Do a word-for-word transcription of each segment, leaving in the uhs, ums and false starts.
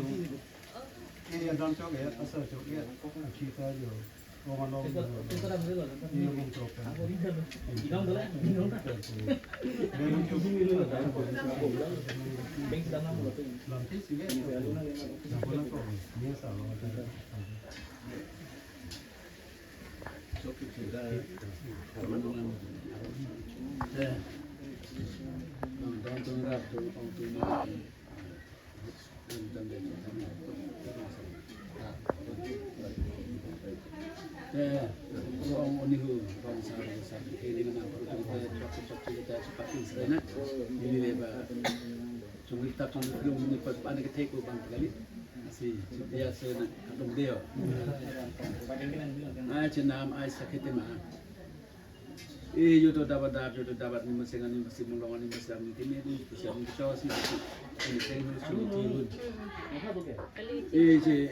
Ilitum. Eh, dan chok eh, asar chok eh. Kita jo. Roman lo. Ini bung chok kan. Lam ti si eh. Nah, bola ko. Ini asal lo. Chungri ta chungri ni pat pan ke thek ko bang kali. Si, si dia se na kadung deo. Ai chenam ai sakete ma. Eh, yo to dabat dap, yo to dabat ni maseng ani masi mulong ani masi ami kini ni, masi ami kecho si, si. Ini seng ni sung ti hun. Eh, je,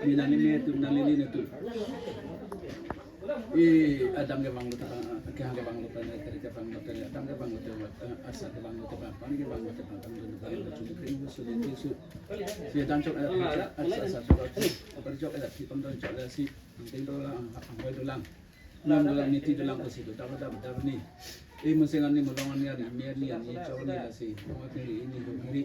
ni nang ni me tu, nang ni ni tu. Eh, adam ke bang lo ta, ke hang ke bang lo ta, ke ke bang lo ta, adam ke bang lo ta, eh, asa ke bang lo ta, pan ke bang lo ta, pan ke bang lo ta, chung ke ni su ni su. Si dan chok, eh, asa, asa chok, eh, per chok, eh, si pang dan chok, eh, si, ting do lang, ang hoi do lang. Lam do lang, ni ti do lang, ko si do, dam, dam, dam ni. Eh, maseng ani, mulong ani, ani, me ani, ani, chok ani, lasi, mo ke ni, ni, ni.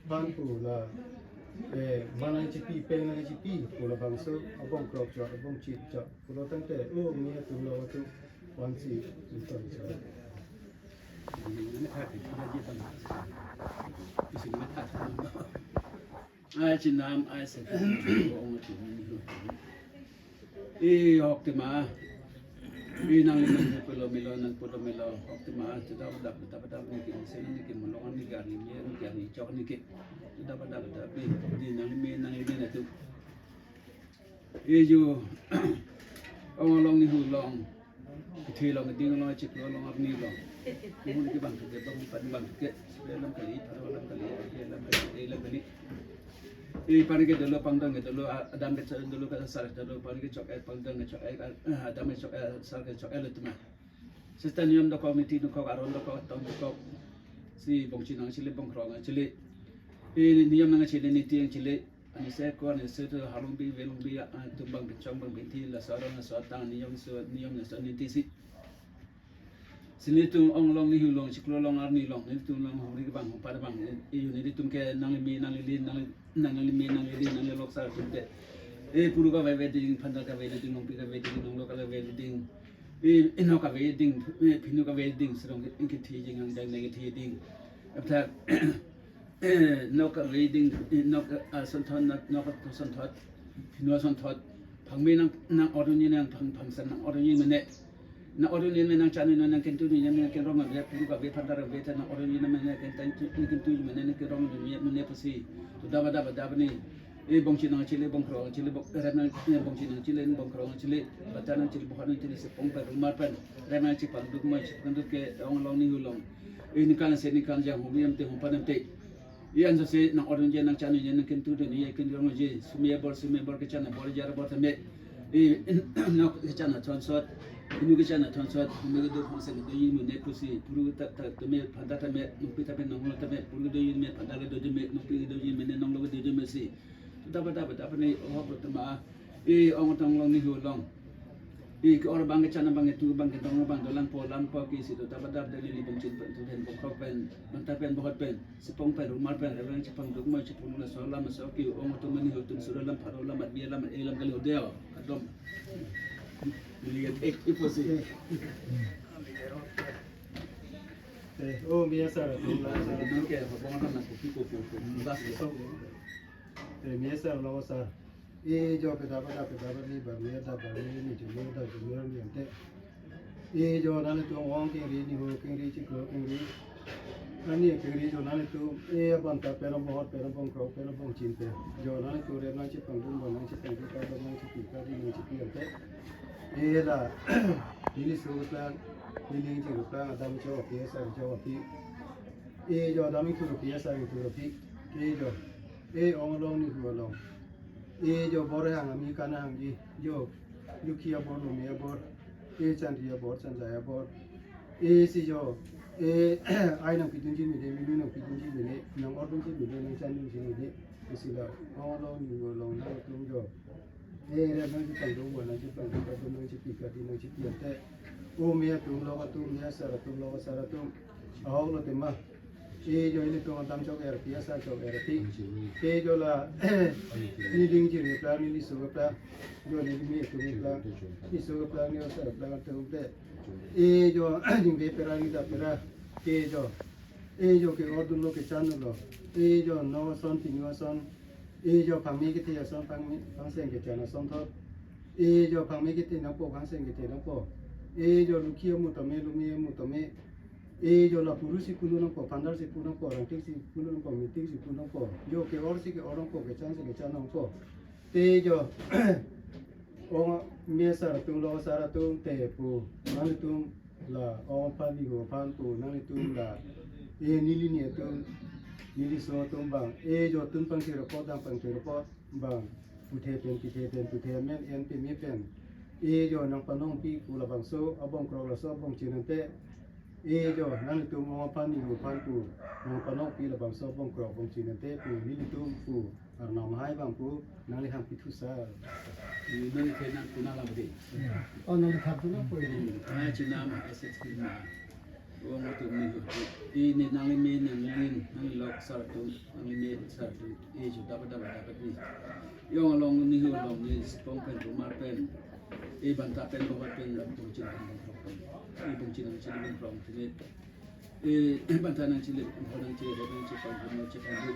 Van pu la, eh, van nangchipi, peng nangchipi pu labangso abong krok chot, abong chin chot pulo tangte, o mi atum lo atum vansi inton chot. Ai chenam, ai se, ong atum ni hu. I hok tema. I nangli nangpu lo melo, nangpu lo melo. Hok tema, chedap dap, dap dap neke, sena neke, molong neke, arni me neke, arni chok neke. Chedap dap dap, di, di nangli me, nangli me na tu. I jo, ong along ni hu long. Kethe along keding along, chiklo along, arni along. Kumun ke bang ke, bang pan bang ke. Sebelah alam kali, pharo alam kali, alam kali, alam kali. I pan ke dolo, pangdang ke dolo, a-, adam ke dolo, kasar ke dolo, pan ke chok-et, pangdang ke chok-et, a-, adam ke chok-et, asar ke chok-et lo tema. Seta niyom dokok, niti dokok, aron dokok, tong dokok. Si bongchin nangchele, bongkrok nangchele. I niyom nangchele, niti nangchele. Anise ko, anise tu halong bi, velong bi, a, tumbang bichong bang binti, laso aron, laso atang, niyom so, niyom laso niti si. Si nelitum ong along ni hu long, chiklo along, arni along, nelitum along hongri bang, hongpar bang, i, i, nelitum ke nangli me, nangli lin, nangli, nangli me, nangli lin, nangli lok sar atum te. E puru kave ding, phandar kave ding, longpi kave ding, nonglo kave ding. E, inok kave ding, e, phinu kave ding, serong ke, ke thi jing, ang jang ke thi ding. Apta, eh, nok kave ding, eh, nok, ah, sonthot, nok, nok sonthot, phinu sonthot. Phang me nang, nang oruni nang phang, phang san nang oruni mene. Nang oruni me nang chanu nang kentu ni nang kenrong nang puru kave phandar kave ta nang oruni nang mene kentan tu, nang kentu mene nang kenrong ni mene pusi. Tu daba daba daba ni. E bongchin nangchele, bongkrok nangchele, bong, rem nang, e bongchin nangchele, bongkrok nangchele, bata nangchele, bohot nangchele, sepong pen, rumar pen, rem nangchepangduk, mai chepangduk ke ong along ni hu long. E nikan se nikan jang hum yam te hum panam te. I anso se nang orun je nang chanu je nang kentu de ni kenrong je, sumi abor, sumi abor, kechan abor, jar abor tame. I nok kechan athon sot, inu kechan athon sot, inu kedo phangseng do yin mene pusi, puru ta, ta, tame, phandar tame, nongpi tame, nonglo tame, puru do yin me, phandar do yin me, nongpi do yin mene, nonglo do yin me si. Tu daba daba daba ni, oh, pertama, i ong tong along ni hu long. I ke-or abang, kechan abang, ketu abang, ketong abang, dolang po lang po ke si tu daba daba daba ni bongchin pen, tu pen, bongkrok pen, bangta pen, bohot pen, sepong pen, rumar pen, rem nangchepangduk, mai chepangduk, laso alam, laso ke ong atum ni hu atum sura alam, pharo alam, admi alam, e alam kali ho deo. Kadom. Lihat ek ipo si. Eh, oh, mi asar, tu la asar. Nang ke, bong nang kopi kopi kopi. Bas. Eh, mi asar lo asar. I jo kedap kedap kedap ni bar ni dap bar ni ni jumur dap jumur ni ante. I jo nanglitum ong kengri ni hu kengri chiklo kengri. Ani kengri jo nanglitum i bangta pen bohot pen bongkrok pen bongchin pen. Jo nanglitum rem nangchepangduk bon nangchepangduk ka bon nangchepi ka di nangchepi ante. I la neli su keplang, neli ching keplang, adam cho pi asar cho pi. I jo adam ingthur pi asar ingthur pi. I jo. I ong along ni hu along. I jo bor hang ami kan hangji. Jo. Lukhi abor, lomi abor. I chanri abor, chanjai abor. I si jo. I ai nangpidunji mene, minu nangpidunji mene, nang-ordunji mene, nangchandunji mene. I si la ong along ni hu along nangtum jo. I rem nangchepangduk bon nangchepangduk, kadun nangchepi, kadin nangchepi ante. O mi atum, lok atum, mi asar atum, lok asar atum. Ahok lo tema. I jo ilitum adam chok-et pi, asar chok-et pi. I jo la neli ingchir keplang, neli su keplang. Jo neli me atum keplang. Neli su keplang, neli asar keplang atum te. I jo ningve pera, neli dap pera. I jo. I jo ke-ordunlo, kechanlo. I jo nok ason, phinu ason. I jo phangme kethe ason, phangme, phangseng kechan asonthot. I jo phangme kethe nangpo, phangseng kethe nangpo. I jo lukhi amu tame, lomi amu tame. I jo la puru si punu nangpo, phandar si punu nangpo, rangtik si punu nangpo, mitik si punu nangpo. Jo ke-or si ke-or nangpo, kechan si kechan nangpo. Te jo ong mi asar atum, lok asar atum te pu nanglitum la ong aphan ni hu aphan pu nanglitum la. I neli ni atum, neli su atum bang. I jo tun pangthir apot, dam pangthir apot bang. Puthe pen pithe pen puthe, men en pen me pen. I jo nangpanongpi pu labangso abong krok laso abong chin ante. I jo nanglitum ong aphan ni hu aphan pu nangpanongpi labangso abong krok abong chin ante pu nelitum pu Arnam hai bang pu nangli hangpi thu sa. Nang ke nang kuna lam de. Oh, nangli thap tu na po. Ah, chinam, S S P na. Ong atum nihu atum. Ini nanglime nanglilin nanglilok sar atum, nanglime sar atum. Eh, juda pada pada pada ni. Ong along nihu along ni sipong pen rumar pen. Eh, banta pen bohot pen lam tung chin pen pen pen. Eh, tung chin pen pen pen pen. Eh, banta nangchili, nangchili, nangchili pen pen pen pen.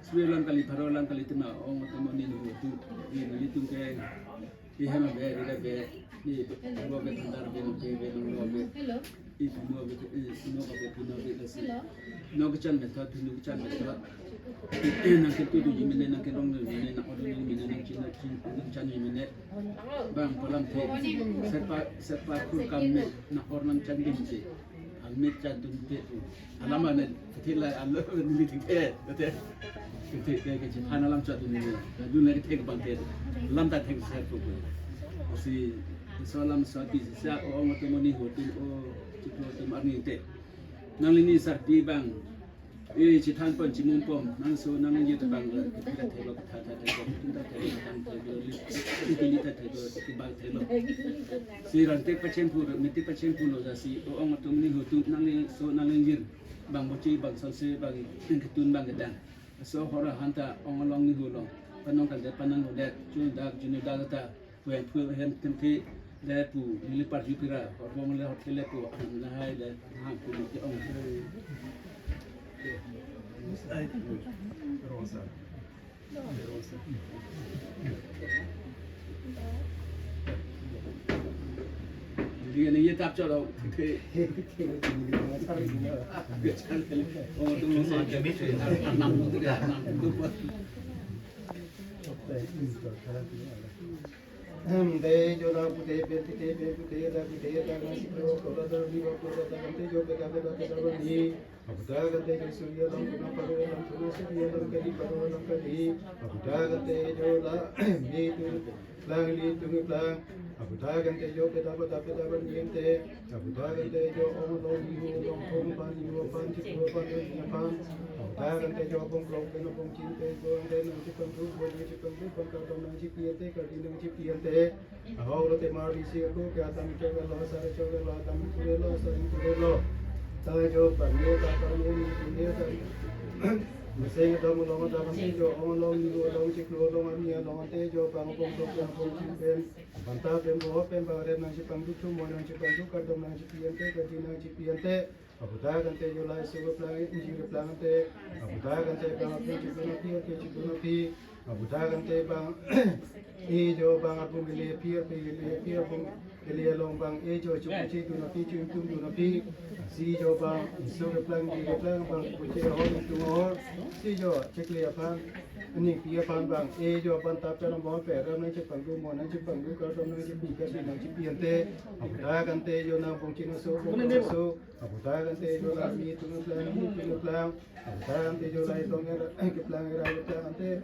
Suri alam kali, pharo alam kali tema ong atum nihu atum. Eh, nelitum ke. Ihem abe, rida abe, i ruo abe, thandar abe, nongke abe, nonglo abe, i pinu abe, i sino abe, pinu abe, lasi. Nong kechan methot, pinu kechan methot. Nangketu tuji mene, nangkerong tuji mene, nang-odun tuji mene, nangchin, nangchin, nangchan tuji mene. Bang pu alamthe, serpa, serpa kur kam me, nang-or nangchan dingsi. Amit chan dun te tu. Alam ane, kethe la, alam ane, ni thek te, te. Kethe ke, ke, chethan alam chan dun ni. Dun le kethe ke bang te. Alam ta thek sa tu. Si, so alam so pi si sa, o, ong atum nihu atum, o, chiklo atum arni te. Nanglini sarpi bang. Eh, chethan pon, chimum pon, nangso, nanglini te bang, kethe thek lo, ketha, tha, thek lo, ketun ta thek lo, kethan thek lo, li, li, li, ta thek lo, ki bang thek lo. Si rang te pachemphu, mete pachemphu lo jasi, o, ong atum nihu atum, nangli so, nanglingjir, bang bochi, bang sonse, bang ketun, bang kedang. So hora hanta, ong along nihu along, panong kante, panang hudet, chun dak, juni dak ta, pu hem, pu hem temthe, le pu, neli parju pira, horbong le hotel le pu, ang nahai le, hang pu, ke ong. Rosa. Jadi, ini ye tap chalo. Tejo la pute pen pute pen pute da pute da nang si klo klo da ni ba klo da kan tejo pe ka pe da pe da ni. Abuta kan tejo surya lam kuna paro lam kuna surya lam kali paro lam kali. Abuta kan tejo la ni tu lang li tu lang. Abuta kan tejo pe da pe da pe da ni te. Abuta kan tejo ong long ni long thong pan ni pan chi pan ni pan. Abuta kan tejo bong klong pen bong chin tejo pen nang chi pan tu bong nang chi pan tu pan ka dom nang chi pi te ka di nang chi pi te. Ahau lo te mar di si aku ke atam ke lo sa re cho lo atam ku lo sa ri ku lo. Tejo pan ye ta pan ye ni ku ye ta. Meseng dom long ta pan tejo ong long ni long chik lo long ani long tejo bang bong klong bong chin pen. Banta pen bohot pen bang rem nang si pang du, chumo nang si pang du, kardom nang si pi ante, kadi nang si pi ante. Abuta kan tejo la isu keplang, ingjir keplang ante. Abuta kan te bang apni chikun api, ante chikun api. Abuta kan te bang, ejo bang apung kele api, api kele api, apung kele along bang, ejo chukuchi dun api, chuingtung dun api. Si jo bang, isu keplang, ingjir keplang, bang kuchi ahor, ingtung ahor. Si jo chikle aphan. Aning pi aphan bang, ejo aphan ta pen amo pe, rem nang chepangdu, mo nang chepangdu, kardom nang chepi, kadi nang chepi ante. Abuta kan tejo nang bongchin aso, bongchin aso. Abuta kan tejo la mi tung keplang, mi tung keplang. Abuta kan tejo la itong era, keplang era keplang ante.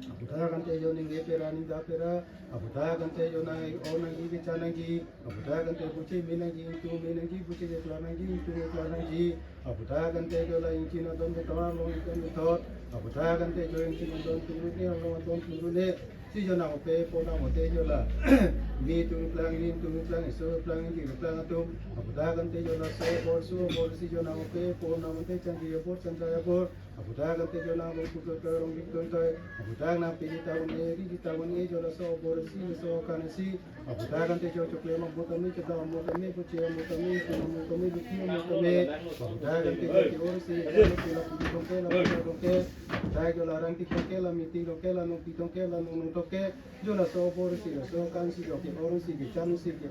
Abuta kan tejo ning de pera, ning da pera. Abuta kan tejo nang, o nang ji, kechan nang ji. Abuta kan te buchi me nang ji, ingtung me nang ji, buchi keplang nang ji, ingtung keplang nang ji. Abuta kan tejo la ingchin adon ke tawar long ingchin thot. Abuta kan tejo ingchin adon turu ne, long adon turu ne. Si jo nang ope po nang ote jo la. Mi tung keplang, ning tung keplang, isu keplang, ingjir keplang atum. Abuta kan tejo la so bor, su bor, si jo nang ope po nang ote changji abor, changji abor. Abuta kan tejo nang rong putu ke rong dik tun tai. Abuta nang pili tahun e, di tahun e jo la so bor si, so kan si. Abuta kan tejo chokle ma buta mi, cheda ma buta mi, puchi ma buta mi, kuma ma buta mi, luki ma buta mi. Abuta kan tejo ki or si, si la puji tongke, la puji tongke. Abuta jo la rang tik tongke, la meeting tongke, la nongpi tongke, la nong nong tongke. Jo la so bor si, la so kan si, jo ki or si, ki chan si, ki.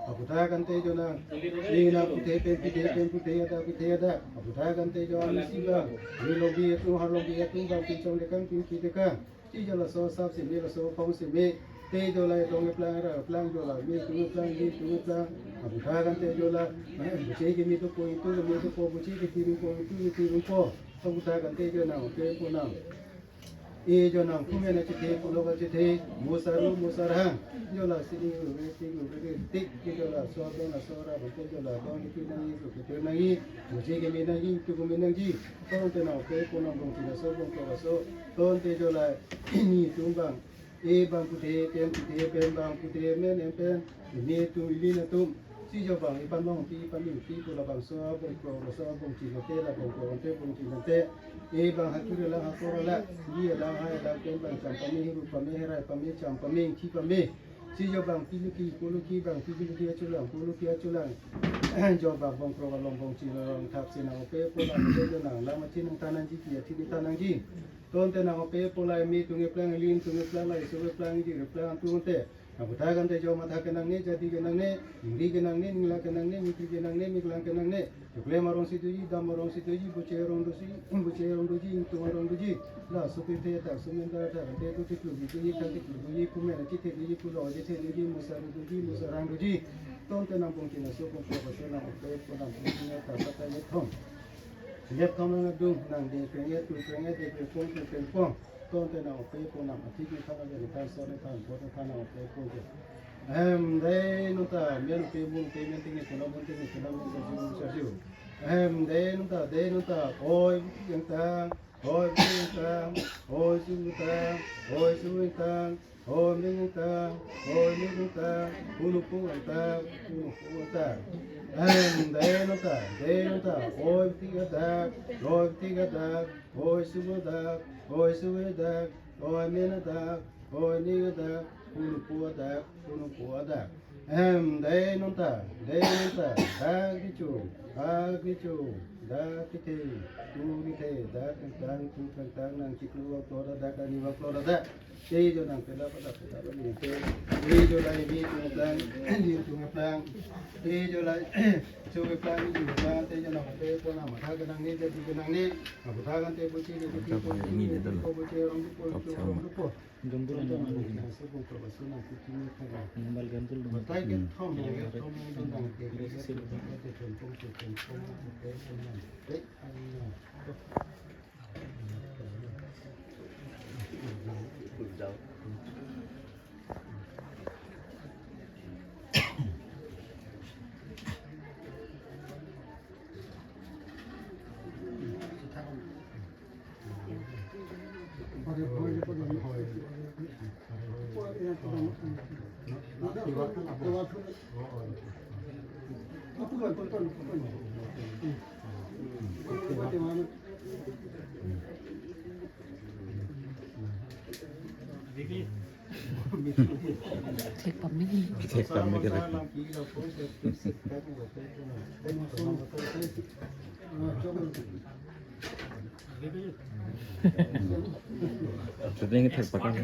Abuta kan tejo nang, ni nang pute pen pute pen pute ada pute ada. Abuta kan tejo ami si bang. Ni longbi atum, har longbi atum bang, pinchong dekang, pinki dekang. Si jo la so sap si me, la so kong si me. Tejo la itong keplang ra keplang jo la, mi tung keplang, mi tung keplang. Abuta kan tejo la, buchi ke mi tu po, itu ke mi tu po, buchi ke tiru po, itu ke tiru po. Abuta kan tejo nang, oke po nang. Ejo nang kume nang chethe, pulo ka chethe, mo saru, mo sarhang. Jo la sini ru, sini ru, tik, jo la so, jo la so ra, bante jo la, bang itu nang itu, itu nang i, mo ji ke me nang i, tu ke me nang ji. Ton te nang ke, ko nang bong tina so, bong to ka so, ton te jo la, ni tum bang, e bang pute, pen pute, pen bang pute, men em pen, ni tum ili na tum. Si jo bang ipan long pi ipan ling pi pu labangso abong kroi, laso abong chini te, labong kroi ante, bong chini ante. E bang hakur alang, hakur alang, ji alang, hai alang, pen bang cham pame, hiru pame, herai pame, cham pame, ingthi pame. Si jo bang piluki, puluki bang piluki achulang, puluki achulang. Jo bang bong kroi along bong chini along thak si nang ope po nang te jo nang lam achi nangthan nangji, ki achi nangthan nangji. Ton te nang ope po lai me tung eplang, lin tung eplang, lai so eplang, ji eplang tung te. Nang puthak ante jo matha kenangne, jati kenangne, ingri kenangne, ningla kenangne, mikri kenangne, miklang kenangne. Choklem arong si doji, dam arong si doji, buche arong doji, buche arong doji, ingtung arong doji. La supi te tak sumen ta tak ante tu tiklu doji, tak tiklu doji, kumen achi te doji, kulo achi te doji, musar doji, musarang doji. Ton te nang bong chini aso bong kroi aso nang ope po nang bong chini ta sa ta le thom. Lep thom nang dung nang ding peng et, tu peng et, de peng pong, tu peng pong. Ton te nang ope po nang athik ni than, aven ni than, son ni than, bot ni than nang ope po ke. Ahem, dei non ta, men pe mun pe men ting ni tuna, mun ting ni tuna, mun sa ju, mun sa ju. Ahem, dei non ta, dei non ta, oi, yang ta, oi, yang ta, oi, su ta, oi, su ta. Oi, ming ta, oi, ming ta, unu pu ta, unu pu ta. Em, dei non ta, dei non ta, oi, ti ga da, oi, ti ga da, oi, su ga da, oi, su ga da, oi, men da, oi, ni ga da, unu pu da, unu pu da. Em, dei non ta, dei non ta, dak di chu, dak di chu, dak di the, tu di the, dak tang tang, tu tang tang, nang chiklo wa klo da, dak ani wa klo da, dak. Te jo nang pela pada pada bani te. Te jo lai bi tung plang, di tung plang. Te jo lai, chu plang, di plang, te jo nang pe po nang matha kenangne, jati kenangne. Abu tha kan te po chi, te po chi, po chi, po chi, rong po, po chi, rong po. Gambul. Tonton nang bong chini aso bong kroi aso nang kuti ni kan. Gambul, gambul. Batai ke thom, ke thom ni dun dang ke ke ke ke ke thom thom ke thom thom ke ke thom nang. Te, ani nang. Thek pame. Thek pame ke lagi. Shooting thek pame.